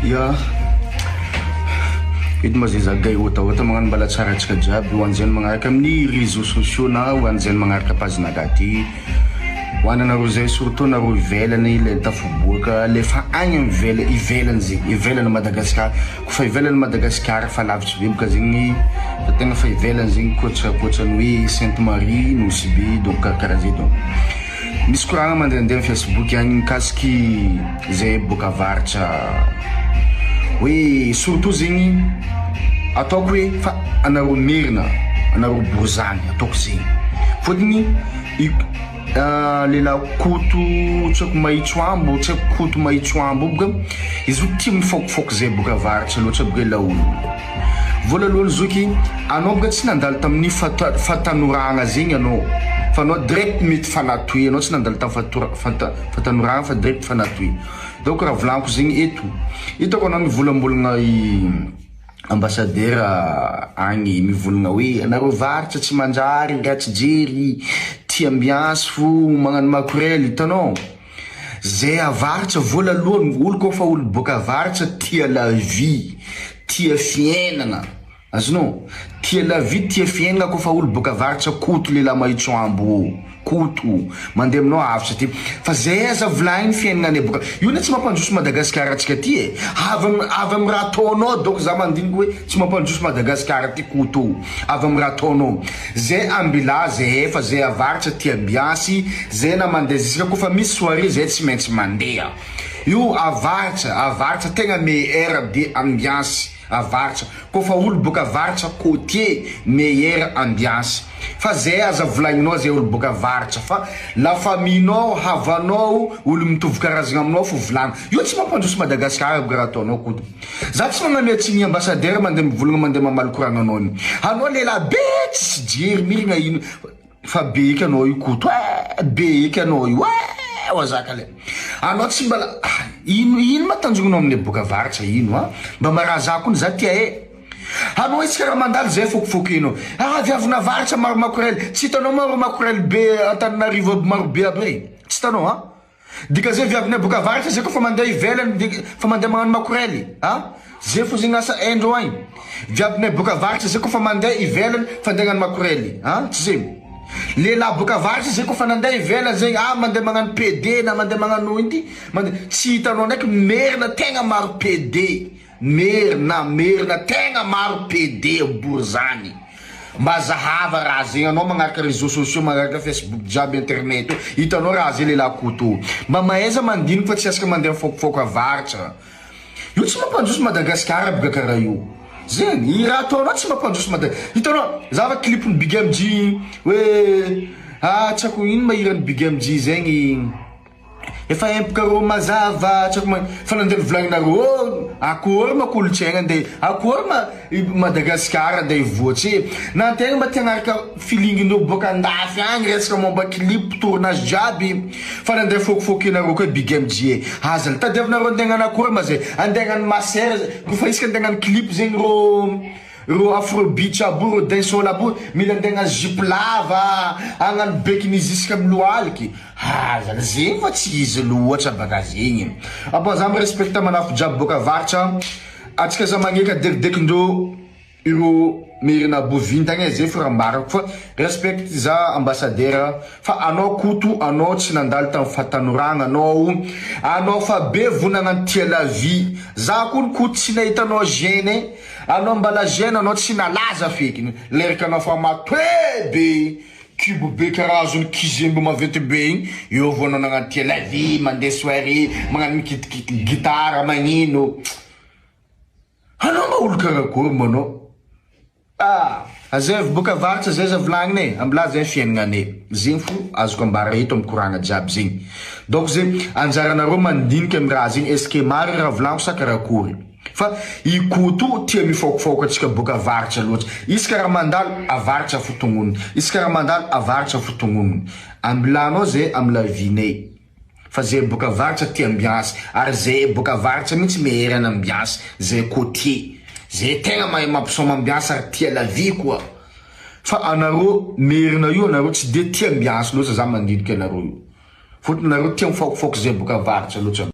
Ya, eto ma zay za gay otaota magnano mbala tsara antsika jiaby ho an'izay magnaraka amin'ny réseaux sociaux na ho an'izay magnaraka page-naka ty. Ho ananareo zay surtout nareo ivelany le tafiboaka le fa agny amin'ny vela ivelany zegny ivelany Madagasikara kofa ivelany Madagasikara fa lavitry be boka zegny fa tegna fa ivelany zegny koatrakoatran'ny hoe Sainte Marie Nosy Be donc karakaraha zay donc. Misy koragna mandehandeha am Facebook agny mikasiky zay boaka avaratra hoe surtout zegny ataoko hoe fa anareo merina anareo borizany ataoko zegny fôtony i lehilahy Koto tsy haiko Mahitsoambo tsy haiko Koto Mahitsoambo io boka izy io tia mifaokifôky zay boaka avaratra loatra boka laolo. Voalalohany zoky, anao boka tsy nandalo tamin'ny fahatanoragna zegny anao fa anao direct mety fanatoe, anao tsy nandalo tamin'ny fahatanoragna fa direct fanatoe. Donc raha volaniko zegny eto, hitako anao mivolambolagna i ambassadeur agny mivolagna hoe anareo varitra tsy manjary, ratsy jery, tia ambiance fo, magnano makorel, hitanao? Zay avaratra voalalohany olo koa fa olo boaka avaratra tia la vie, tia fiainagna, azonao? Tia la vie tia fiainagna koa fa olo boaka avaratra koto lehilahy mahitsoambo ô, koto, mandeha aminao avotra aty, fa zay aza volagniny fiainagna any boaka, io anie tsy mampandroso Madagasikara antsika aty e, avy am avy am raha ataonao donc za mandiniky hoe tsy mampandroso Madagasikara aty koto ô, avy am raha ataonao. Zay ambilahy zay efa zay avaratra aty ambiansy zay na mandeha zisika kofa misy soirée zay tsy maintsy mandeha io avaratra avaratra tegna meilleur be ambiansy avaratra kofa olo boka avaratra côtier meilleur ambiansy fa zay aza volagninao zay olo boka avaratra fa la famille nao havanao olo mitovy karazagna aminao fo volagny io tsy mampandroso Madagascar aby raha ataonao koto. Za tsy magnamia tsiny ambassadeur mandeha mivolagna mandeha mamaly koragna anao iny. Anao lehilahy be tsisy jery mirina ino fa be eky anao io koto eh be eky anao io eh wazaka le. Anao tsy mbala ah ino ino ma tanjognanao aminay boka avaratra ino ah mba maraha za kony za tia eh. Anao isaka raha mandalo zay fokofokenao. Ah viavinavaratra maro makorel tsy hitanao maro makorel be Antananarivo aby maro be aby rey tsy hitanao ah. Dika zay viavinay boka avaratra zay kofa mandeha ivelany de fa mandeha magnano makorely a! Zay fo zegny asa haindreo agny. Viavinay boka avaratra zay kofa mandeha ivelany fa andeha hagnano makorely a! Tsy zegny? Lehilahy boka avaratra zay kofa nandeha ivelany zegny ah mandeha magnano PD na mandeha magnano ino ty mandeha tsy hitanao ndraiky merina tegna maro PD. Merina merina tegna maro PD borizany mba zahava raha zegny anao magnaraka réseaux sociaux magnaraka Facebook jiaby internet io hitanao raha zegny lehilahy koto mba mahaiza mandiniky fa tsy asaka mandeha mifaokifaoky avaratra io tsy mampandroso Madagascar boka karaha io zegny i raha ataonao tsy mampandroso Mada hitanao zava clip ny Big MJ hoe ah tsy haiko ino ma hiran'ny Big MJ zegny Efa empoka rô mazava tsy haiko ma fa nandeha novolagninareo ô akory ma kolontsaigna ndeha akory ma i Madagasikara ndeha hivoatse e na antegna mba te hagnaraka feeling-ndreo boaka andafy agny resaka momba clip tournage jiaby fa nandeha fôkifôkinareo koa i Big MJ e aza tadiavinareo andeha hagnano akory ma zay andeha hagnano masera kofa isaka andeha hagnano clip zegny rô Reo afro beach aby io, reo dancehall aby io, mila andeha hagnano jupe lava, hagnano bekiny jusque amy lohaliky, aza zegny fa tsy izy loatra baka zegny. Ah bon za mi-respecte manafo jiaby boaka avaratra, atsika za magneka dekidekindreo ireo merina bovintagna e, zay fo raha ambarako fa respect za ambassadeur fa anao Koto anao tsy nandalo tam fahatanoragna anao, anao fa be vo nagnano tia la vie, za kony Koto tsy nahita anao jeune. Anao mbala jeune anao tsy nalaza feky leraka anao fa matoe be kibo be karaha azony kizembe maventy be igny eo vao anao nagnano tia la vie mandeha soirée magnano mikitikity guitare magnino anao mba olo karakory ma anao ah azaivo boka avaratra zay aza volagnina e ambilà zay fiaignanane zegny fo azoko ambara eto amy koragna jiaby zegny donc zegny anjaranareo mandiniky amy raha zegny est ce que marigny raha volagniko sa karakory. Fa i Koto tia mifaokifaoka antsika boka avaratra loatra. Isaka raha mandalo avaratra fo tognoniny. Isaka raha mandalo avaratra fo tognoniny. Ambilanao zay am la vie nay. Fa zay boka avaratra tia ambiance. Ary zay boka avaratra mintsy meilleur en ambiance. Zay côtier. Zay tegna mahay mampisaoma ambiance ary tia la vie koa. Fa anareo merina io anareo tsy de tia ambiance loatra za mandinika anareo io. Fotony nareo tia mifaokifaoky zay boka avaratra loatra.